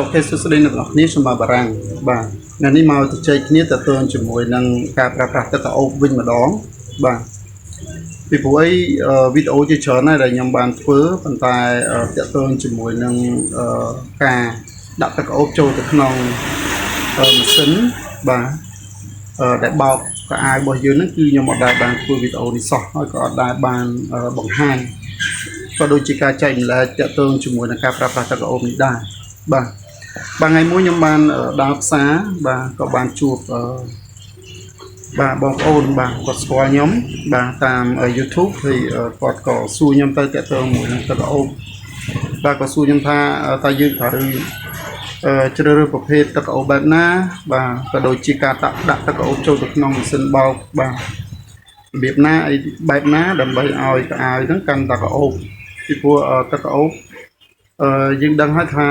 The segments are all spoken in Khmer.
OK សួស្តីអ្នកទាំងអស់គ្នាខ្ញុំបាទបារាំងបាទថ្ងៃនេះមកជជែកគ្នាតទៅជាមួយនឹងការប្រើប្រាស់ទឹកក្រអូបវិញម្ដងបាទពីព្រោះអីវីដេអូជាច្រើនណាស់ដែលខ្ញុំបានធ្វើប៉ុន្តែតទៅជាមួយនឹងការដាក់ទឹកក្រអូបចូលទៅក្នុងម៉ាស៊ីនបាទដែលបោកកៅអៅរបស់យើងហ្នឹងគឺខ្ញុំអត់ដែលបានធ្វើវីដេអូនេះសោះហើយក៏អត់ដែលបានបង្ហាញក៏ដូចជាការចែកម្លែកតទៅជាមួយនឹងការប្រើប្រាស់ទឹកក្រអូបនេះដែរបាទបាទថ្ងៃមួយខ្ញុំបានដើរផ្សារបាទក៏បានជួបបាទបងប្អូនបាទគាត់ស្គាល់ខ្ញុំបាទតាម YouTube ហើយគាត់ក៏សួរខ្ញុំទៅតទៅមួយនឹងទឹកក្រអូបបាទក៏សួរខ្ញុំថាតើយើងត្រូវជ្រើសរើសប្រភេទទឹកក្រអូបបែបណាបាទក៏ដូចជាការដាក់ទឹកក្រអូបចូលទៅក្នុងម៉ាស៊ីនបោកបាទរបៀបណាអីបែបណាដើម្បីឲ្យកៅអៅហ្នឹងកាន់តែក្រអូបពីព្រោះទឹកក្រអូបយើងដឹងហើយថា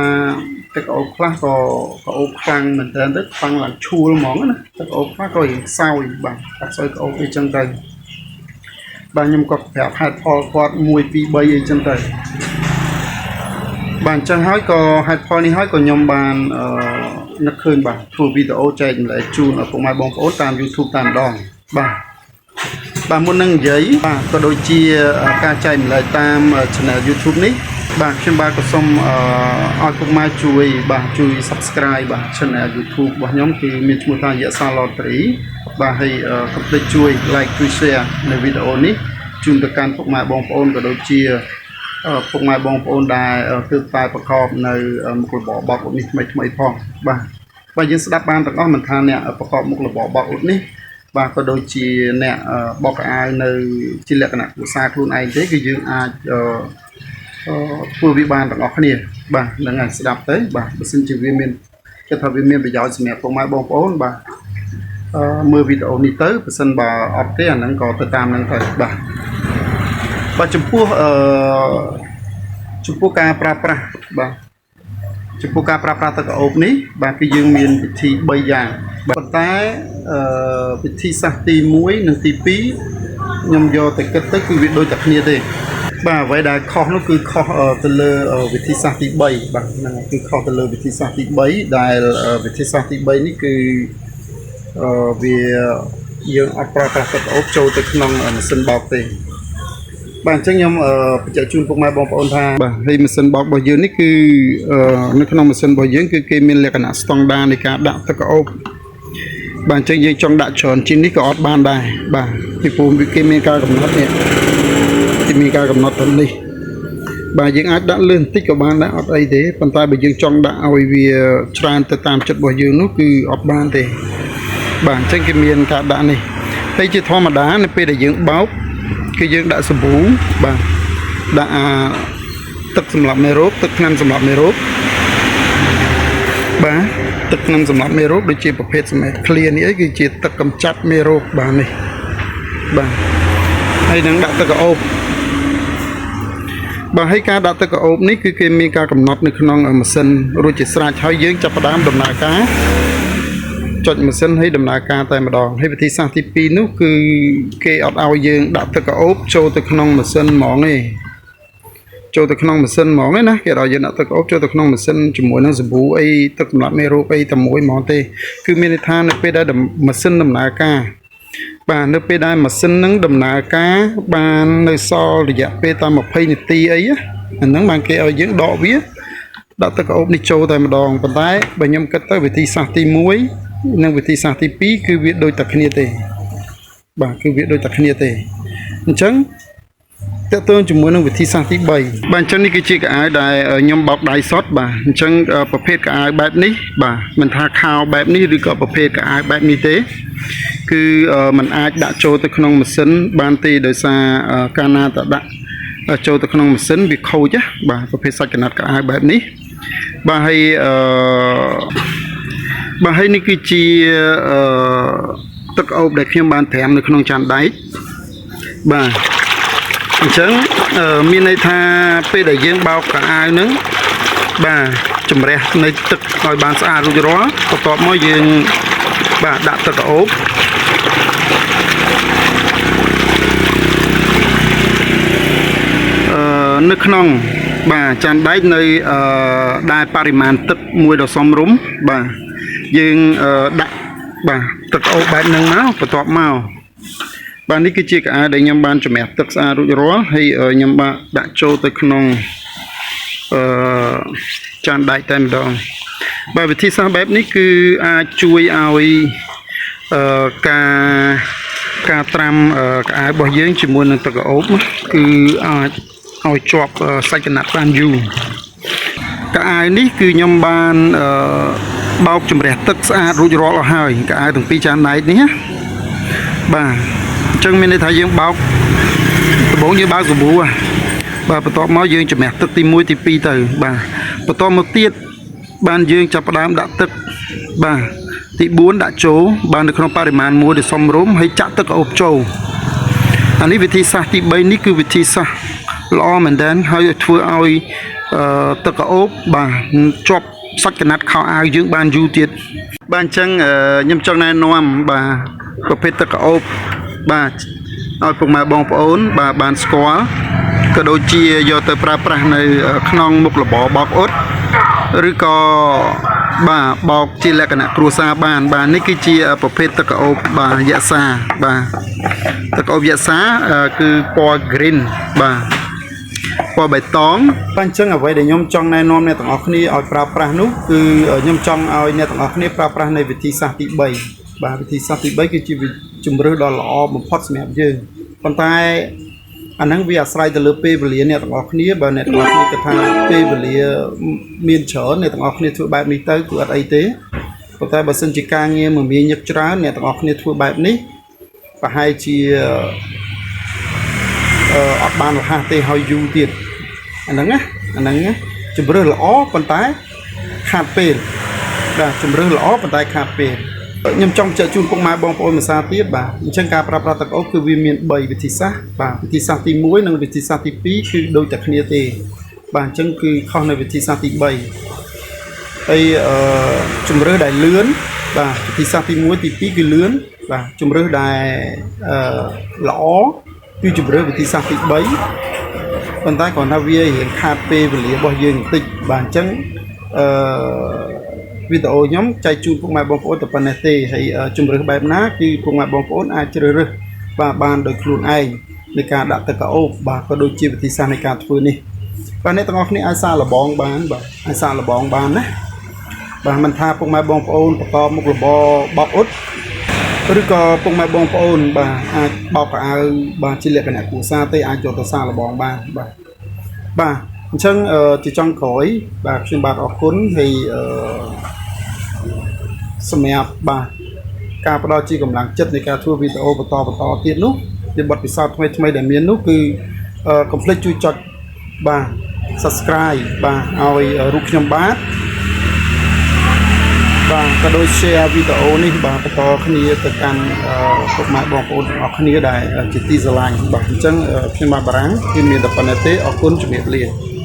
ទឹកក្រអូបខ្លះក៏ក្រអូបខ្លាំងមែនតើទៅខ្លាំងឡើងឈួលហ្មងណាទឹកក្រអូបខ្លះក៏រៀងខ្សោយបាទអត់សូវក្រអូបអីចឹងទៅបាទខ្ញុំក៏ប្រាប់ហេតុផលគាត់1 2 3អីចឹងទៅបាទអញ្ចឹងហើយក៏ហេតុផលនេះហើយក៏ខ្ញុំបាននឹកឃើញបាទធ្វើវីដេអូចែកម្លែកជូនឪពុកម៉ែបងប្អូនតាម YouTube តាមម្ដងបាទបាទមុននឹងនិយាយបាទក៏ដូចជាការចែកម្លែកតាម Channel YouTube នេះបាទខ្ញុំបាទក៏សូមឲ្យពុកម៉ែជួយបាទជួយ Subscribe បាទ Channel YouTube របស់ខ្ញុំគឺមានឈ្មោះថាយៈសា Lottery បាទហើយកុំភ្លេចជួយ Like ជួយ Share នៅវីដេអូនេះជូនទៅកាន់ពុកម៉ែបងប្អូនក៏ដូចជាពុកម៉ែបងប្អូនដែលទើបតែប្រកបនៅមុខរបរបោកអ៊ុតនេះថ្មីថ្មីផងបាទបាទយើងស្ដាប់បានទាំងអស់មិនថាអ្នកប្រកបមុខរបរបោកអ៊ុតនេះបាទក៏ដូចជាអ្នកបោកអាវនៅជាលក្ខណៈគ្រួសារខ្លួនឯងទេគឺយើងអាចធ្វើវាបានទាំងអស់គ្នាបាទហ្នឹងហើយស្ដាប់ទៅបាទបើសិនជាវាមានគិតថាវាមានប្រយោជន៍សម្រាប់ពុកម៉ែបងប្អូនបាទមើលវីដេអូនេះទៅបើសិនបើអត់ទេអាហ្នឹងក៏ទៅតាមហ្នឹងទៅបាទបាទចំពោះចំពោះការប្រើប្រាស់បាទចំពោះការប្រើប្រាស់ទឹកក្រអូបនេះបាទគឺយើងមានវិធី3យ៉ាងប៉ុន្តែវិធីសាស្ត្រទី1និងទី2ខ្ញុំយកតែគិតទៅគឺវាដូចតែគ្នាទេបាទអ្វីដែលខុសនោះគឺខុសទៅលើវិធីសាស្ត្រទី3បាទហ្នឹងគឺខុសទៅលើវិធីសាស្ត្រទី3ដែលវិធីសាស្ត្រទី3នេះគឺវាយើងអត់ប្រើប្រាស់ទឹកក្រអូបចូលទៅក្នុងម៉ាស៊ីនបោកទេបាទអញ្ចឹងខ្ញុំបញ្ជាក់ជូនពុកម៉ែបងប្អូនថាបាទហើយម៉ាស៊ីនបោករបស់យើងនេះគឺនៅក្នុងម៉ាស៊ីនរបស់យើងគឺគេមានលក្ខណៈស្តង់ដារនៃការដាក់ទឹកក្រអូបបាទអញ្ចឹងយើងចង់ដាក់ច្រើនជាងនេះក៏អត់បានដែរបាទពីព្រោះគេមានការកំណត់នេះគេមានការកំណត់ត្រឹមនេះបាទយើងអាចដាក់លើសបន្តិចក៏បានដែរអត់អីទេប៉ុន្តែបើយើងចង់ដាក់ឲ្យវាច្រើនទៅតាមចិត្តរបស់យើងនោះគឺអត់បានទេបាទអញ្ចឹងគេមានការដាក់នេះហើយជាធម្មតានៅពេលដែលយើងបោកគឺយើងដាក់សាប៊ូបាទដាក់អាទឹកសម្រាប់មេរោគទឹកថ្នាំសម្រាប់មេរោគបាទទឹកថ្នាំសម្រាប់មេរោគដូចជាប្រភេទសម្អែតឃ្លានេះអីគឺជាទឹកកម្ចាត់មេរោគបាទនេះបាទហើយនឹងដាក់ទឹកក្រអូបបាទហើយការដាក់ទឹកក្រអូបនេះគឺគេមានការកំណត់នៅក្នុងម៉ាស៊ីនរួចជាស្រេចហើយយើងចាប់ផ្ដើមដំណើរការចុចម៉ាស៊ីនឲ្យដំណើរការតែម្ដងហើយវិធីសាស្ត្រទី2នោះគឺគេអត់ឲ្យយើងដាក់ទឹកក្រអូបចូលទៅក្នុងម៉ាស៊ីនហ្មងទេចូលទៅក្នុងម៉ាស៊ីនហ្មងទេណាគេឲ្យយើងដាក់ទឹកក្រអូបចូលទៅក្នុងម៉ាស៊ីនជាមួយនឹងសាប៊ូអីទឹកសម្រាប់មេរោគអីតែមួយហ្មងទេគឺមានន័យថានៅពេលដែលម៉ាស៊ីនដំណើរការបាទនៅពេលដែលម៉ាស៊ីននឹងដំណើរការបាននៅសល់រយៈពេលតាម20នាទីអីអាហ្នឹងបានគេឲ្យយើងដកវាដាក់ទឹកក្រអូបនេះចូលតែម្ដងប៉ុន្តែបើខ្ញុំគិតទៅវិធីសាស្ត្រទី1និងវិធីសាស្ត្រទី2គឺវាដូចតែគ្នាទេបាទគឺវាដូចតែគ្នាទេអញ្ចឹងតើតើជាមួយនឹងវិធីសាស្ត្រទី3បាទអញ្ចឹងនេះគឺជាកៅអៅដែលខ្ញុំបោកដៃសុតបាទអញ្ចឹងប្រភេទកៅអៅបែបនេះបាទមិនថាខោបែបនេះឬក៏ប្រភេទកៅអៅបែបនេះទេគឺมันអាចដាក់ចូលទៅក្នុងម៉ាស៊ីនបានទេដោយសារកាលណាតដាក់ចូលទៅក្នុងម៉ាស៊ីនវាខូចណាបាទប្រភេទសាច់កណាត់កៅអៅបែបនេះបាទហើយបាទហើយនេះគឺជាទឹកអូបដែលខ្ញុំបានត្រាំនៅក្នុងចានដែកបាទអញ្ចឹងមានន័យថាពេលដែលយើងបោកកៅអៅហ្នឹងបាទជំរះនៅទឹកឲ្យបានស្អាតរួចរាល់បន្ទាប់មកយើងបាទដាក់ទឹកអូបនៅក្នុង បាទចានដែកនៅអឺដែលបរិមាណទឹកមួយដ៏សមរម្យបាទយើងអឺដាក់បាទទឹកអូបបែបហ្នឹងមកបន្ទាប់មកបាទនេះគឺជាកៅអៅដែលខ្ញុំបានជំរះទឹកស្អាតរួចរាល់ហើយខ្ញុំបាទដាក់ចូលទៅក្នុងអឺចានដែកតែម្ដងបាទវិធីសាស្ត្របែបនេះគឺអាចជួយឲ្យអឺការការត្រាំកៅអៅរបស់យើងជាមួយនឹងទឹកក្រអូបគឺអាចឲ្យជាប់សាច់កណាត់បានយូរកៅអៅនេះគឺខ្ញុំបានអឺបោកជំរះទឹកស្អាតរួចរាល់អស់ហើយកៅអៅទាំងពីរចានដែកនេះណាបាទអញ្ចឹងមានន័យថាយើងបោកដំបូងយើងបោកសាប៊ូបាទបន្ទាប់មកយើងជំរះទឹកទី1ទី2ទៅបាទបន្ទាប់មកទៀតបានយើងចាប់ផ្ដើមដាក់ទឹកបាទទី4ដាក់ចូលបាននៅក្នុងបរិមាណមួយដែលសមរម្យហើយចាក់ទឹកក្រអូបចូលអានេះវិធីសាស្ត្រទី3នេះគឺវិធីសាស្ត្រល្អមែនទែនហើយធ្វើឲ្យអឺទឹកក្រអូបបាទជាប់សាច់កណាត់ខោអាវយើងបានយូរទៀតបាទអញ្ចឹងខ្ញុំចង់ណែនាំបាទប្រភេទទឹកក្រអូបបាទឲ្យពុកម៉ែបងប្អូនបាទបានស្គាល់ក៏ដូចជាយកទៅប្រើប្រាស់នៅក្នុងមុខរបរបោកអ៊ុតឬក៏បាទបោកជាលក្ខណៈគ្រួសារបានបាទនេះគឺជាប្រភេទទឹកក្រអូបបាទយក្សាបាទទឹកក្រអូបយក្សាគឺពណ៌ green បាទពណ៌បៃតងបាទអញ្ចឹងអ្វីដែលខ្ញុំចង់ណែនាំអ្នកទាំងអស់គ្នាឲ្យប្រើប្រាស់នោះគឺខ្ញុំចង់ឲ្យអ្នកទាំងអស់គ្នាប្រើប្រាស់នៃវិធីសាស្ត្រទី3បាទវិធីសាស្ត្រទី3គឺជាជម្រើសដ៏ល្អបំផុតសម្រាប់យើងប៉ុន្តែអាហ្នឹងវាអាស្រ័យទៅលើពេលវេលាអ្នកទាំងអស់គ្នាបើអ្នកទាំងអស់គ្នាគិតថាពេលវេលាមានច្រើនអ្នកទាំងអស់គ្នាធ្វើបែបនេះទៅគឺអត់អីទេប៉ុន្តែបើសិនជាការងារមមាញឹកច្រើនអ្នកទាំងអស់គ្នាធ្វើបែបនេះប្រហែលជាអត់បានរហ័សទេហើយយូរទៀតអាហ្នឹងណាអាហ្នឹងណាជម្រើសល្អប៉ុន្តែខាតពេលបាទជម្រើសល្អប៉ុន្តែខាតពេលខ្ញុំចង់បញ្ជាក់ជូនពុកម៉ែបងប្អូនភាសាទៀតបាទអញ្ចឹងការប្រើប្រាស់ទឹកអូបគឺវាមាន3វិធីសាស្ត្របាទវិធីសាស្ត្រទី1និងវិធីសាស្ត្រទី2គឺដូចតែគ្នាទេបាទអញ្ចឹងគឺខុសនៅវិធីសាស្ត្រទី3ហើយអឺជំរើសដែលលឿនបាទវិធីសាស្ត្រទី1ទី2គឺលឿនបាទជំរើសដែលអឺល្អគឺជំរើសវិធីសាស្ត្រទី3ប៉ុន្តែគ្រាន់ថាវារៀងខាតពេលវេលារបស់យើងបន្តិចបាទអញ្ចឹងអឺវីដេអូខ្ញុំចែកជូនពុកម៉ែបងប្អូនតែប៉ុណ្ណេះទេហើយជំរើសបែបណាគឺពុកម៉ែបងប្អូនអាចជ្រើសរើសបាទបានដោយខ្លួនឯងនៃការដាក់ទឹកក្រអូបបាទក៏ដូចជាវិធីសាស្ត្រនៃការធ្វើនេះបាទអ្នកទាំងអស់គ្នាអាចសាកល្បងបានបាទអាចសាកល្បងបានណាបាទមិនថាពុកម៉ែបងប្អូនប្រកបមុខរបរបោកអ៊ុតឬក៏ពុកម៉ែបងប្អូនបាទអាចបោកកៅអៅបាទជាលក្ខណៈគ្រួសារទេអាចយកទៅសាកល្បងបានបាទបាទអញ្ចឹងជាចុងក្រោយបាទខ្ញុំបាទអរគុណហើយអឺសម្រាប់បាទការផ្ដល់ជាកម្លាំងចិត្តនៃការធ្វើវីដេអូបន្តបន្តទៀតនោះជាបទពិសោធន៍ថ្មីថ្មីដែលមាននោះគឺកុំភ្លេចជួយចុចបាទ Subscribe បាទឲ្យរូបខ្ញុំបាទបាទក៏ដូច share វីដេអូនេះបាទបន្តគ្នាទៅកាន់ពុកម៉ែបងប្អូនទាំងអស់គ្នាដែលជាទីស្រឡាញ់បាទអញ្ចឹងខ្ញុំបាទបារាំងគឺមានតែប៉ុណ្ណេះទេអរគុណជំរាបលា។